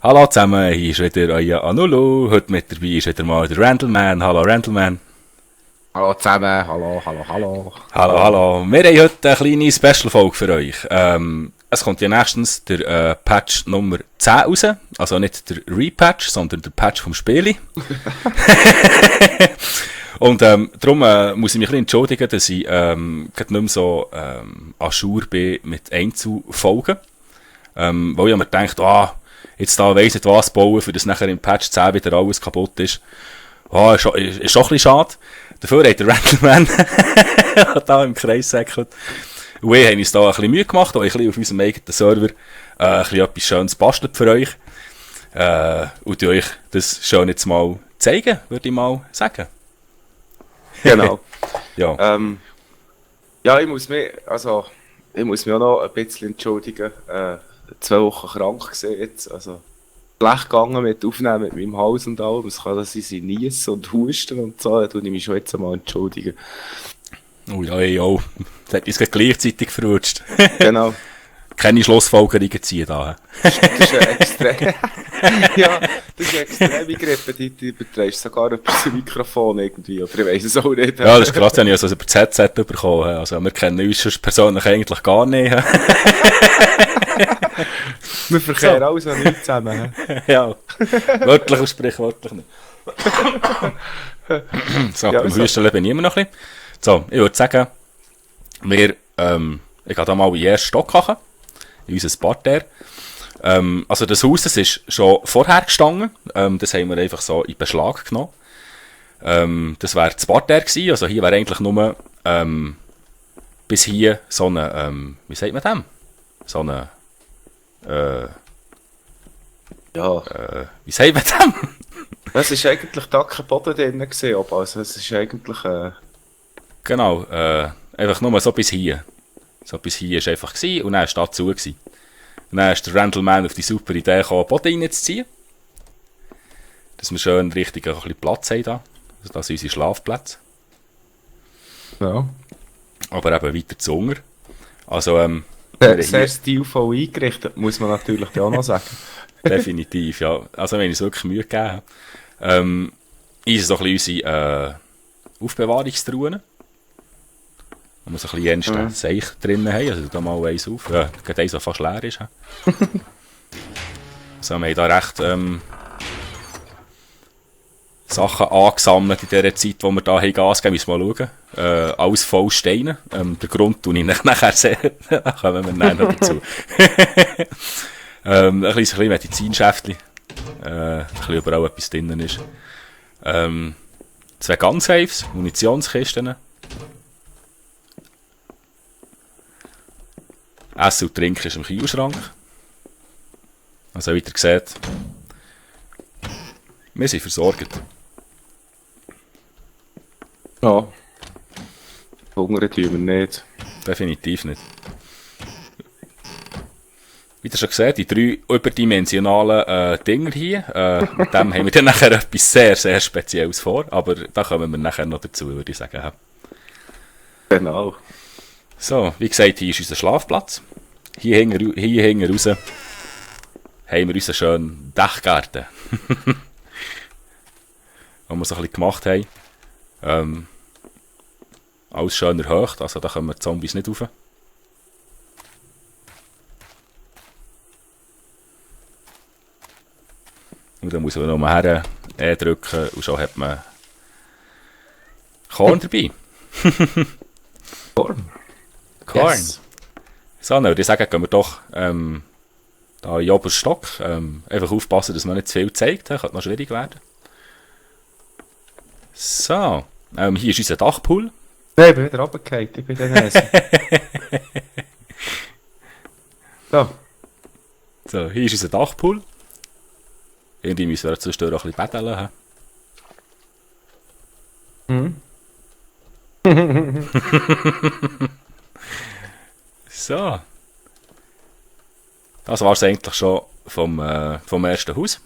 Hallo zusammen, hier ist wieder euer Anulu. Heute mit dabei ist wieder mal der Randleman. Hallo Randleman. Hallo zusammen, hallo. Hallo, hallo. Wir haben heute eine kleine Special-Folge für euch. Es kommt ja nächstens der Patch Nummer 10 raus. Also nicht der Repatch, sondern der Patch vom Spieli. Und darum muss ich mich ein bisschen entschuldigen, dass ich gerade nicht mehr so à jour bin mit Einzelfolgen. Weil ich mir gedacht, jetzt da weiss nicht was bauen, für das nachher im Patch 10 wieder alles kaputt ist. Ist schon ein bisschen schade. Dafür hat der Randleman da im Kreis gesäckelt. Und wir haben uns da ein bisschen Mühe gemacht, auch ein bisschen auf unserem eigenen Server ein bisschen etwas Schönes bastelt für euch. Und euch das schön jetzt mal zeigen, würde ich mal sagen. Genau. Ja. Ja, ich muss mich auch noch ein bisschen entschuldigen. 2 Wochen krank gewesen jetzt, also schlecht gegangen mit Aufnehmen mit meinem Hals und allem. Es kann, dass ich niesen und husten und so, da tue ich mich schon jetzt einmal entschuldigen. Oh ja, ja. Das hat uns gleichzeitig verrutscht. Genau. Keine Schlussfolgerungen ziehen da. Das ist extrem. Ja, das ist extreme Grippe, die überträgst sogar über das Mikrofon irgendwie, oder ich weiss es auch nicht. Ja, das ist krass, wenn ich also über das Headset bekommen. Also wir kennen uns sonst persönlich eigentlich gar nicht. Wir verkehren alles an nichts zusammen. Ja, wörtlich und sprichwörtlich nicht. So, Ja, beim so. Hüsteln bin ich immer noch ein bisschen. So, ich würde sagen, ich gehe da mal in den ersten Stock kochen, in unser Parterre. Also das Haus, das ist schon vorher gestanden, das haben wir einfach so in Beschlag genommen. Das wäre das Parterre gewesen, also hier wäre eigentlich nur bis hier so eine, wie sagt man dem? So eine, Ja. wie sagt man dem? Es ist eigentlich da kein Boden drin gewesen, aber also es ist eigentlich, Genau, einfach nur so bis hier. So bis hier war einfach gewesen, und dann war da zu gewesen. Und dann ist der Randleman auf die super Idee gekommen, Boden reinzuziehen. Dass wir schön richtig ein bisschen Platz haben da. Also das sind unsere Schlafplätze. ja. Aber eben weiter zu Hunger. Also, Sehr stilvoll eingerichtet, muss man natürlich auch noch sagen. definitiv, ja. Also wenn ich es wirklich Mühe gegeben habe. Ist so ein bisschen unsere Aufbewahrungstruhen. Wo wir so ein bisschen ernst Seich drin haben. Also da mal eins auf. Ja, gerade eins, der fast leer ist. Also wir haben da recht Sachen angesammelt in dieser Zeit, wo wir da Gas geben. Müssen wir mal schauen. Alles voll Steine. Der Grund tue ich nachher sehr. Da kommen wir nachher noch dazu. Ein bisschen Medizinschäftchen. Ein bisschen überall etwas drin ist. 2 Gunsafes, Munitionskisten. Essen und Trinken ist im Kühlschrank. Also wie ihr seht, wir sind versorgt. Ja. Hungern tun wir nicht. Definitiv nicht. Wie ihr schon gesehen, die 3 überdimensionalen Dinger hier, mit dem haben wir dann nachher etwas sehr, sehr Spezielles vor, aber da kommen wir nachher noch dazu, würde ich sagen. Genau. So, wie gesagt, hier ist unser Schlafplatz. Hier hängen raus haben wir unseren schönen Dachgarten. Den wir so ein bisschen gemacht haben. Alles schön erhöht, also da kommen die Zombies nicht rauf. Und dann muss man nur her drücken und schon hat man Korn dabei. Korn. Korn. Yes. So, dann würde ich sagen, gehen wir doch da in den obersten Stock. Einfach aufpassen, dass man nicht zu viel zeigt. Das könnte noch schwierig werden. So, hier ist unser Dachpool. Nein, ich bin wieder runtergefallen, ich bin der Näse. So, hier ist unser Dachpool. Irgendwie müssen wir zwischendurch auch ein bisschen betteln haben. So. Das war es eigentlich schon vom ersten Haus.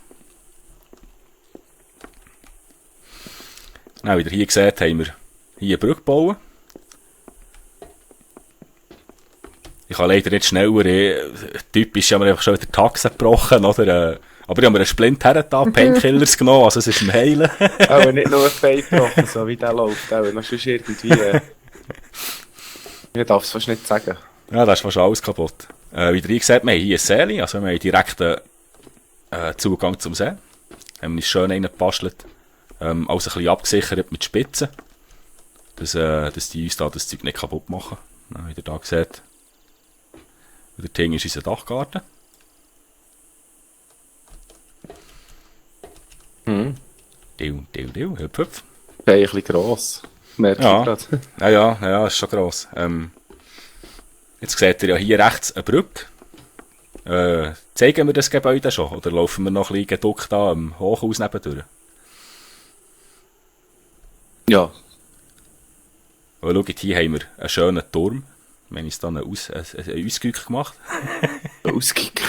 Wie ihr hier seht, haben wir hier eine Brücke gebaut. Ich kann leider nicht schneller, typisch haben wir einfach schon wieder die Taxe gebrochen, oder? Aber ich habe mir einen Splint hergetan, Painkillers genommen, also es ist ein Heilen. Aber nicht nur ein Bein gebrochen, so wie der läuft. Aber noch sonst irgendwie... ich darf es fast nicht sagen. Ja, da ist fast alles kaputt. Wie ihr gesagt habt, wir haben hier ein See, also wir haben direkten Zugang zum See. Haben uns schön reingepastelt. Alles ein bisschen abgesichert mit Spitzen. Dass die uns da das Zeug nicht kaputt machen. Wie ihr da seht. Und der Ding ist unser Dachgarten. Hüpf, hüpf. Ein bisschen gross. Merke ich gerade. Ja, ist schon gross. Jetzt seht ihr ja hier rechts eine Brücke. Zeigen wir das Gebäude schon? Oder laufen wir noch ein bisschen geduckt da am Hochhaus nebendurch? Ja. Und schaut, hier haben wir einen schönen Turm. Wir haben uns dann einen Ausguck gemacht. Ausguck?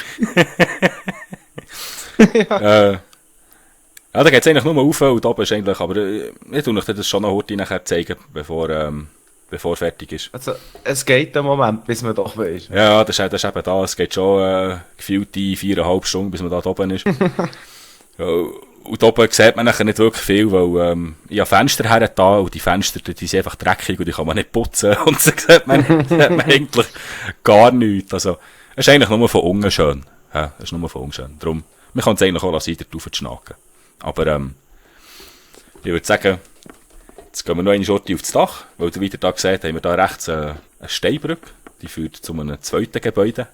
Ja, da geht es eigentlich nur auf und oben ist eigentlich, aber ich tue euch das schon noch heute nachher zeigen, bevor fertig ist. Also, es geht einen Moment, bis man da oben ist. Ja, das ist eben da. Es geht schon gefühlte 4,5 Stunden, bis man da oben ist. Ja, und oben sieht man nachher nicht wirklich viel, weil ich habe Fenster her da und die Fenster die sind einfach dreckig und die kann man nicht putzen. Und so sieht man eigentlich gar nichts. Also, es ist eigentlich nur von unten schön. Ja, es ist nur von unten schön. Darum, man kann es eigentlich auch lassen, da drauf zu schnacken. Aber ich würde sagen, jetzt gehen wir noch eine Schritt auf das Dach, weil ihr wieder da seht, haben wir da rechts eine Steinbrücke, die führt zu einem zweiten Gebäude,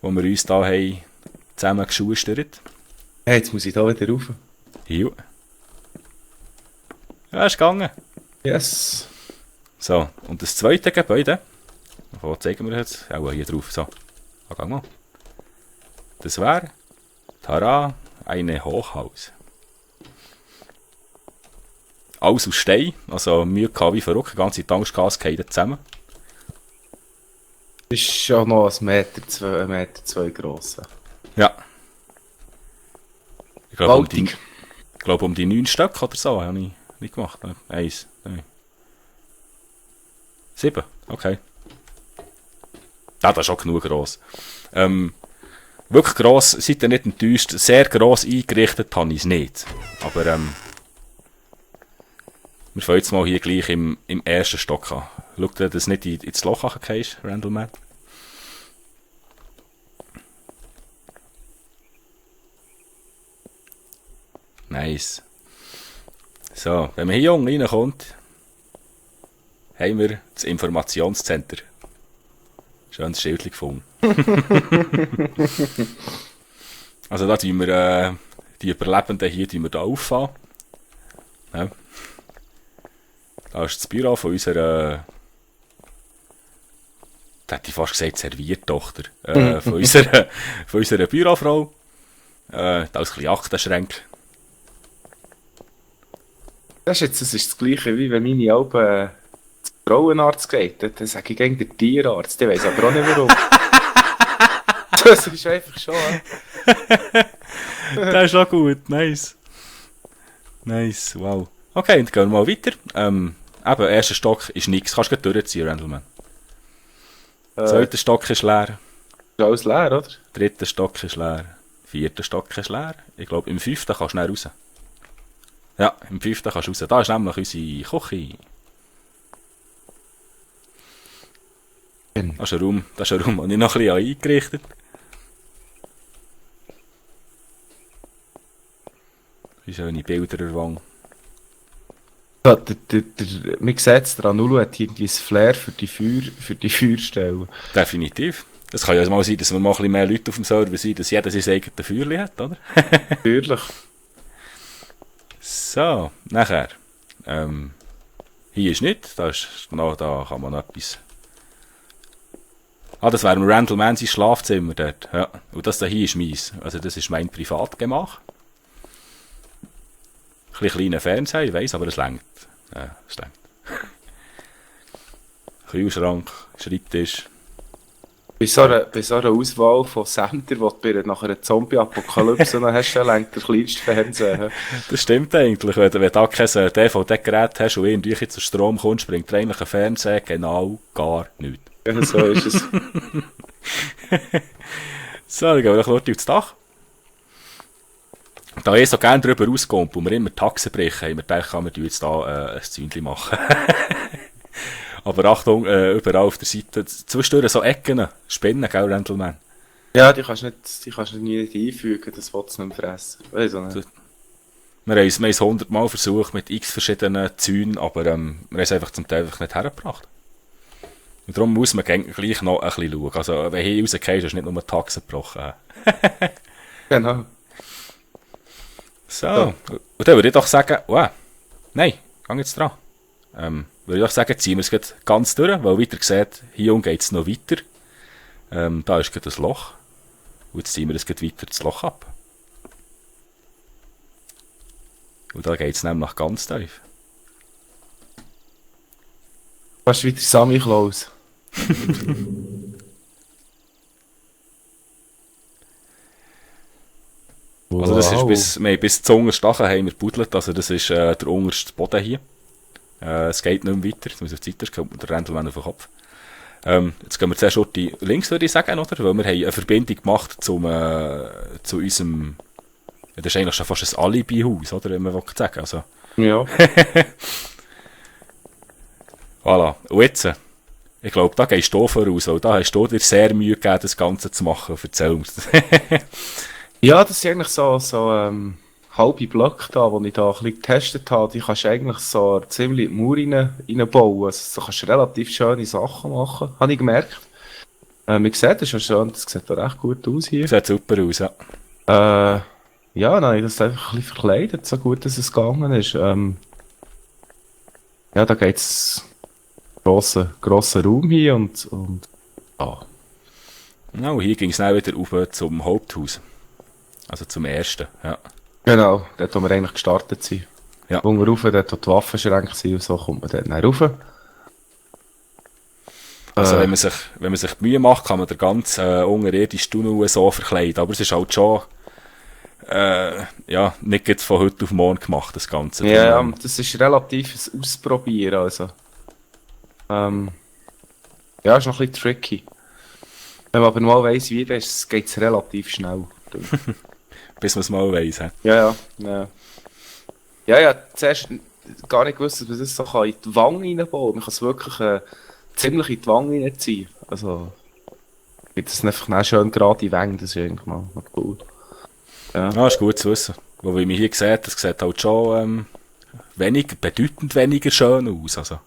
wo wir uns da haben zusammen geschustert. Hey, jetzt muss ich da wieder rauf. Ja. Ja, ist gegangen. Yes. So, und das zweite Gebäude, wo zeigen wir jetzt? Auch hier drauf, so. Geh mal. Das wäre, tada, eine Hochhaus. Alles aus Stein, also Mühe gehabt wie verrückt, die ganze Tankgas geht zusammen. Das ist schon noch 1,2 Meter gross. Ja. Ich glaube um die 9 Stück oder so habe ich nicht gemacht. 1, 2, 7, okay. Ja, das ist auch genug gross. Wirklich gross, seid ihr nicht enttäuscht. Sehr gross eingerichtet habe ich es nicht. Aber wir fangen jetzt mal hier gleich im ersten Stock an. Schau dir, dass du nicht ins Loch reingehst, Randleman. Nice. So, wenn man hier unten reinkommt, haben wir das Informationscenter. Schönes Schildchen gefunden. Also da tun wir die Überlebenden hier da auffahren. Ja. Da ist das Büro von unserer, da hätte ich fast gesagt Serviertochter, von unserer Bürofrau. Da ist ein bisschen Aktenschränke. Das ist das Gleiche, wie wenn meine Alben zum Frauenarzt geht. Dann sage ich gegen den Tierarzt, der weiss aber auch nicht warum. Das ist einfach schon. Das ist auch gut, nice. Nice, wow. Okay, dann gehen wir mal weiter. Eben, erster Stock ist nichts. Kannst du durchziehen, Randleman. Zweiter Stock ist leer. Ist alles leer, oder? Dritter Stock ist leer. Vierter Stock ist leer. Ich glaube, im 5. kannst du schnell raus. Ja, im 5. kannst du raus. Da ist nämlich unsere Küche. Das ist ein Raum, den ich noch ein bisschen eingerichtet habe. Wie schöne Bilder der Wang. Ja, man sieht es dran, Ulu hat irgendwie ein Flair für die Feuerstelle. Definitiv. Es kann ja mal sein, dass wir mal ein bisschen mehr Leute auf dem Server sind, dass jeder sein eigenes Feuerchen hat, oder? Natürlich. So, nachher. Hier ist nicht, da kann man noch etwas. Ah, das wäre Randleman sein Schlafzimmer dort. Ja. Und das da hier ist meins. Also das ist mein Privatgemach. Ein bisschen kleiner Fernseher, ich weiss, aber es reicht. Ja, es reicht. Kühlschrank, Schreibtisch. Bei so einer Auswahl von Sender, die du nach einer Zombie-Apokalypse noch hast, reicht der kleinste Fernseher. Das stimmt eigentlich. Wenn du da kein DVD-Gerät hast und irgendwie zu Strom kommst, bringt dir eigentlich ein Fernseher genau gar nichts. Ja, so ist es. So, dann gehen wir noch kurz aufs Dach. Da ich so gerne drüber rausgehe und wir immer Taxen brechen, haben wir gedacht, kann man jetzt da ein Zündchen machen. Aber Achtung, überall auf der Seite, zwischendurch so Ecken, Spinnen, gell, Rentleman? Ja, die kannst du nie einfügen, das will es nicht fressen. Weiss auch nicht. Wir haben es 100-mal versucht mit x verschiedenen Zäunen, aber wir haben es einfach zum Teil einfach nicht hergebracht. Und darum muss man gleich noch ein bisschen schauen. Also, wenn hier rausgehst, ist nicht nur Taxen gebrochen. Genau. So, und dann würde ich doch sagen, nein, geh jetzt dran. Würde ich doch sagen, ziehen wir es gerade ganz durch, weil weiter gesagt, hier unten geht es noch weiter. Da ist gerade ein Loch. Und jetzt ziehen wir es gerade weiter das Loch ab. Und da geht es nämlich ganz tief. Fast wieder Sammy Klaus. Also das ist wir haben bis zum Unterstachen haben wir gebuddelt, also das ist der unterste Boden hier. Es geht nicht mehr weiter, jetzt muss ich auf die Seite, kommt mir der Rändelmann auf den Kopf. Jetzt gehen wir zuerst links, würde ich sagen, oder? Weil wir haben eine Verbindung gemacht zu unserem, ja, das ist eigentlich schon fast ein Alibi-Haus, oder? Wenn man sagen will. Also. Ja. Voilà. Und jetzt, ich glaube, da gehst du voraus, weil da hast du dir sehr Mühe gegeben, das Ganze zu machen. Erzähl uns. Ja, das sind eigentlich so halbe Blöcke da, die ich da ein bisschen getestet habe. Die kannst du eigentlich so ziemlich in die Mauer reinbauen. Also, da kannst du relativ schöne Sachen machen, habe ich gemerkt. Man sieht, das ist schon schön, das sieht da recht gut aus hier. Sieht super aus, ja. Ja, nein, das ist einfach ein bisschen verkleidet, so gut, dass es gegangen ist. Ja, da geht es grosser Raum hier und ja. Ja, und hier ging es dann wieder rauf zum Haupthaus. Also zum ersten, ja. Genau, dort wo wir eigentlich gestartet sind. Ja. Unten rauf, dort wo die Waffenschränke sind und so, kommt man dort rauf. Also wenn man sich die Mühe macht, kann man den ganzen unterirdischen Tunnel so verkleiden. Aber es ist halt schon ja, nicht jetzt von heute auf morgen gemacht, das Ganze. Ja, das ist relativ ein Ausprobieren, also. Ja, ist noch ein bisschen tricky. Wenn man aber mal weiss, wie das ist, geht es relativ schnell. Bis man es mal weiss. Ja. Ja, zuerst gar nicht gewusst, dass man das so in die Wange reinbauen kann. Man kann es wirklich ziemlich in die Wange reinziehen. Also, gibt es einfach schön gerade in die Wange, das ist eigentlich mal cool. Ja, ist gut zu wissen. Wo wie man hier sieht, das sieht halt schon bedeutend weniger schön aus. Also.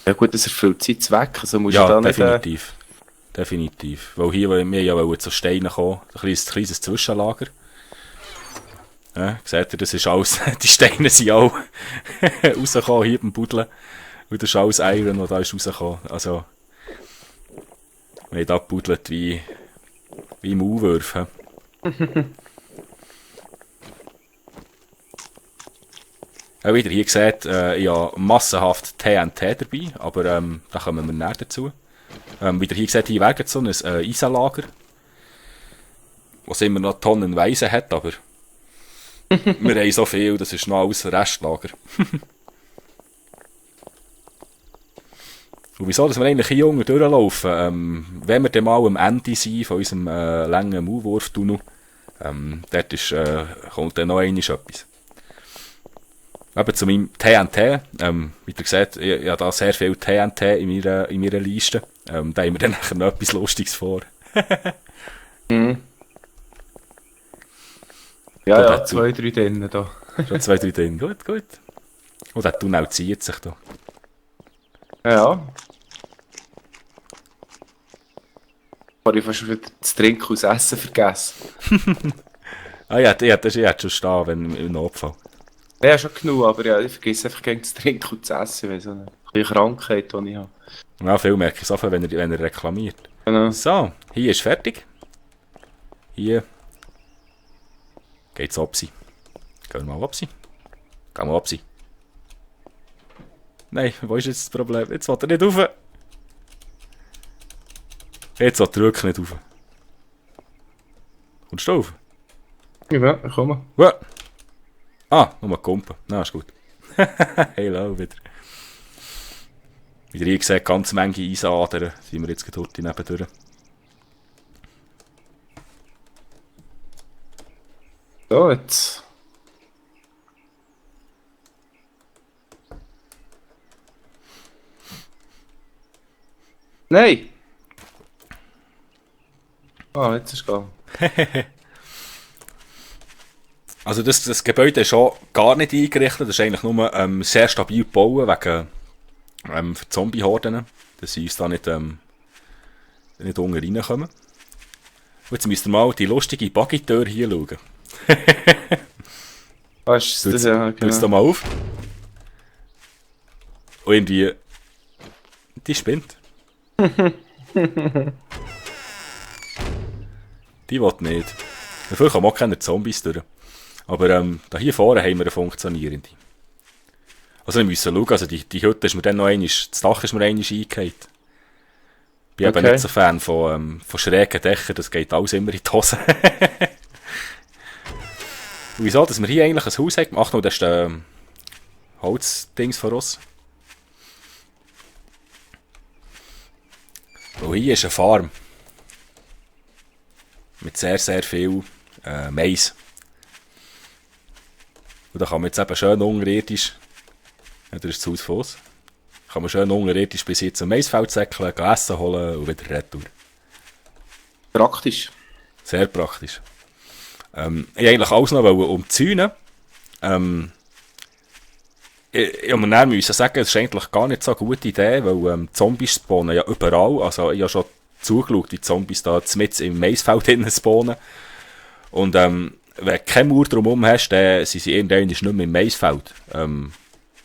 Ja gut, das erfüllt seinen Zweck. Also musst ja, du da definitiv. Nicht, Definitiv. Weil hier wollen wir ja zu Steinen kommen. Ein kleines Zwischenlager. Ja, seht ihr, das ist alles, die Steine sind auch rausgekommen hier beim Buddeln. Und das ist alles Iron, das da ist rausgekommen. Also, wir haben da gebuddelt wie im U-Wurf. Auch wieder hier seht, ich habe massenhaft TNT dabei, aber da kommen wir näher dazu. Wieder hier seht, hier wäre so ein Eisenlager, was immer noch tonnenweise hat, aber wir haben so viel, das ist noch alles Restlager. Und wieso, dass wir eigentlich hier unten durchlaufen? Wenn wir dann mal am Ende sind von unserem langen Maulwurftunnel, dort ist, kommt dann noch einmal etwas. Eben zu meinem TNT, wie ihr seht, ich habe da sehr viel TNT in meiner Liste. Da haben wir dann nachher noch etwas Lustiges vor. Mhm. Ja, 2, 3 drinnen da. Schon 2, 3 drin, gut. Und der Tunnel zieht sich da. Ja. Habe ich fast wieder das Trinken aus Essen vergessen. Das ist schon stehen, wenn im Notfall. Ja, schon genug, aber ja, ich vergesse einfach gegen das Trinken und das Essen, weil so eine kleine Krankheit, die ich habe. Ja, viel merke ich es auch, wenn er reklamiert. Genau. So, hier ist fertig. Hier geht's absi. Gehen wir mal absi. Gehen wir absi. Nein, wo ist jetzt das Problem? Jetzt will er nicht rauf. Jetzt will er wirklich nicht rauf. Kommst du rauf? Ja, komm. Ja. Nur Kumpen. Na, ist gut. Hello, wieder. Wieder hier gesehen, ganz Menge Eisenadern. Sind wir jetzt gerade heute nebendurch. So, jetzt. Nein! Ah, jetzt ist es gegangen. Also das Gebäude ist schon gar nicht eingerichtet, das ist eigentlich nur sehr stabil gebaut, wegen für Zombie-Horden, dass sie uns da nicht unten reinkommen. Und jetzt müsst ihr mal die lustige Buggy-Tür hier schauen. Weißt du, das ja, Tut's da mal auf. Und irgendwie... Die spinnt. Die will nicht. Dafür kommen auch keine Zombies durch. Aber da hier vorne haben wir eine funktionierende. Also wir müssen schauen, also die Hütte ist mir dann noch einmal, das Dach ist mir einmal eingefallen. Ich bin eben nicht so Fan von schrägen Dächern, das geht alles immer in die Hose. Und wieso, dass wir hier eigentlich ein Haus haben? Ach no, das ist der Holzdings von uns. Und hier ist eine Farm. Mit sehr, sehr viel Mais. Und da kann man jetzt eben schön unterirdisch, ja, das ist das Haus von uns, kann man schön unterirdisch bis jetzt zum Maisfeld säckeln, Essen holen und wieder retour. Praktisch. Sehr praktisch. Ich wollte eigentlich alles noch umzäunen. Ich muss mir dann sagen, es ist eigentlich gar nicht so eine gute Idee, weil Zombies spawnen ja überall. Also ich habe schon zugeschaut, die Zombies da mitten im Maisfeld drinnen spawnen. Und wenn du keine Mauer drumherum hast, dann sind sie irgendwann nicht mehr im Maisfeld. Wenn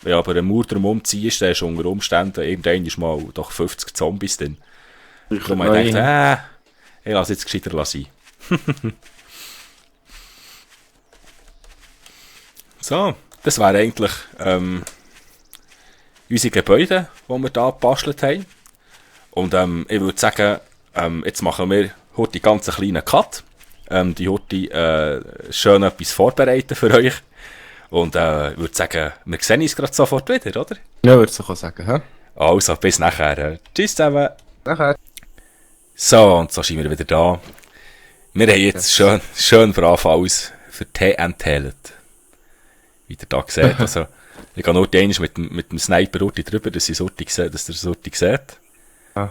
aber eine Mauer drumherum ziehst, dann ist unter Umständen irgendwann mal doch 50 Zombies drin. Darum habe ich gedacht, ich lasse jetzt gescheiter sein. So, das wäre eigentlich unsere Gebäude, die wir hier gebastelt haben. Und ich würde sagen, jetzt machen wir heute die ganze kleine Cut. Die heute schön etwas vorbereiten für euch. Und ich würde sagen, wir sehen uns gerade sofort wieder, oder? Ja, würde ich auch sagen, hä? Also, bis nachher. Tschüss zusammen. Nachher. So, und so sind wir wieder da. Wir haben jetzt schön brav alles für TNT. Wie ihr da seht. Also, ich gehe nur mit dem Sniper drüber, dass ihr das Sorti seht. Ah.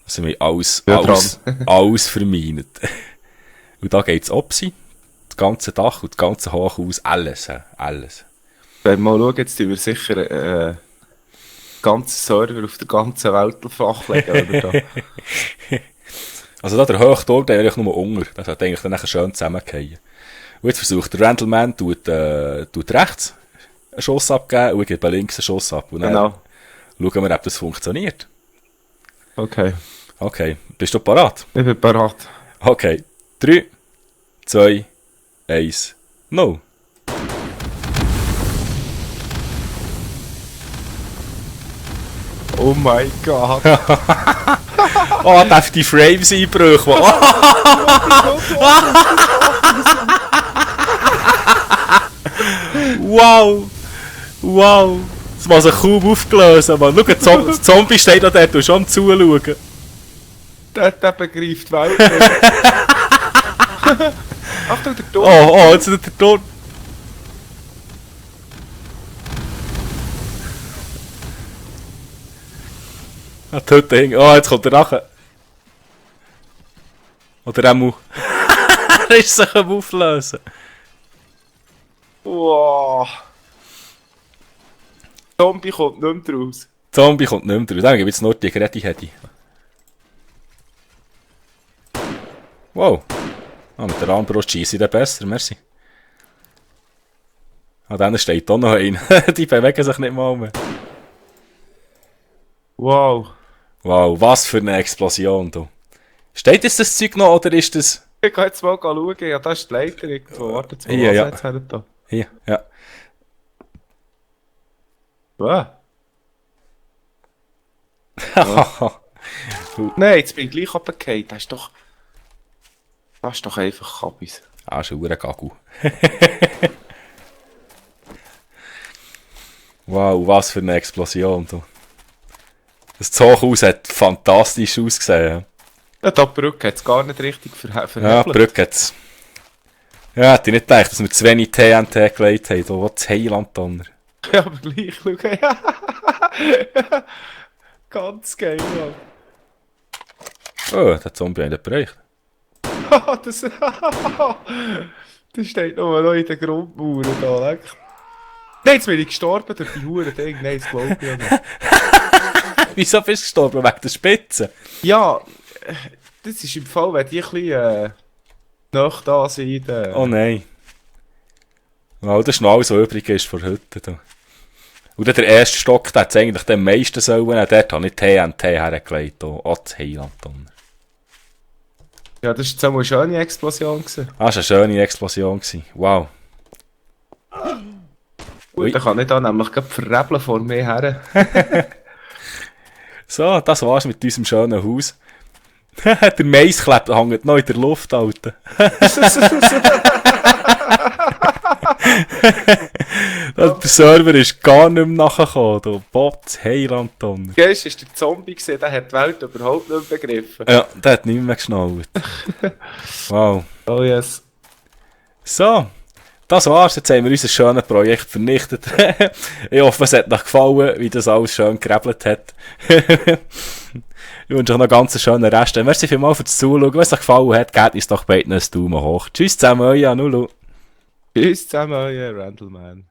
Also, wir haben alles vermint. Und da geht es Opsi. Das ganze Dach und das ganze Hochhaus. Alles. Wenn wir mal schauen, jetzt tun wir sicher ganzen Server auf der ganzen Welt flachlegen. Oder da. Also da der Hochturm, der ist nur unter. Das hat eigentlich dann nachher schön zusammengefallen. Und jetzt versucht der Randleman, tut rechts einen Schuss abgeben und ich gebe links einen Schuss ab. Und dann schauen wir, ob das funktioniert. Okay. Bist du parat? Ich bin parat. Okay. 3, 2, 1, 0. Oh mein Gott. Oh, darf die Frames einbrüchen? Wow. Das war sich kaum aufgelöst, Mann. Schau, der Zombie steht da dort und schon am Zuschauen. Der begreift Welt nicht. Achtung, der Ton. Oh, jetzt ist der Ton. Oh, jetzt kommt er nachher. Oder einmal. Er ist sich am Auflösen. Wow. Zombie kommt nicht mehr raus. Zombie kommt nicht mehr raus. Dann gebe ich jetzt nur die Geräte. Wow. Mit der Armbrust schieße ich den besser, merci. Dann steht da noch ein. Die bewegen sich nicht mal mehr. Wow, was für eine Explosion, du. Steht jetzt das Zeug noch, oder ist das... Ich kann jetzt mal schauen. Ja, da ist die Leiter irgendwo. Warte jetzt mal, Hier, was jetzt da? Hier, ja. Was? Nein, jetzt bin ich gleich runtergefallen. Das ist doch einfach Kabis. Ah, schon ein Gagu. Wow, was für eine Explosion, du. Das Hochhaus hat fantastisch ausgesehen. Ja, die Brücke hat es gar nicht richtig verhebelt. Ja, die Brücke hat es Ja, hätte ich nicht gedacht, dass wir zu wenig TNT gelegt haben. Da das Heiland-Donner. Ja, aber gleich, schau. Ganz geil, Mann. Oh, der Zombie hat ihn bereicht. das, das steht nur noch in den Grundmauern da, leck. Nein, jetzt bin ich gestorben durch die Huren Ding. Nein, das glaube ich nicht. Wieso bist du gestorben? Wegen der Spitze? Ja, das ist im Fall, wenn die ein bisschen nach da sind. Oh nein. Weil das ist noch alles, was übrig ist von heute. Da. Und dann der erste Stock, der hat es eigentlich den meisten sollen nehmen. Dort habe ich TNT hergelegt. An das Heiland-Donner. Ja, das war jetzt auch eine schöne Explosion. Gewesen. Ah, das war eine schöne Explosion. Wow. Gut, dann kann ich da nämlich gerade verrebeln vor mir her. So, das war's mit unserem schönen Haus. Der Mais hängt noch in der Luft, Alter. Der Server ist gar nicht mehr nachgekommen. Du Bot, Heiland-Donner. Gehst, ist der Zombie gesehen, der hat die Welt überhaupt nicht begriffen. Ja, der hat nicht mehr geschnallt. Wow. Oh yes. So, das war's. Jetzt haben wir unser schönes Projekt vernichtet. Ich hoffe, es hat euch gefallen, wie das alles schön gerebelt hat. Ich wünsche euch noch einen ganz schönen Rest. Merci vielmals fürs Zuschauen. Wenn es euch gefallen hat, gebt uns doch beiden einen Daumen hoch. Tschüss zusammen, euer Nulu. Tschüss zusammen, euer Randallman.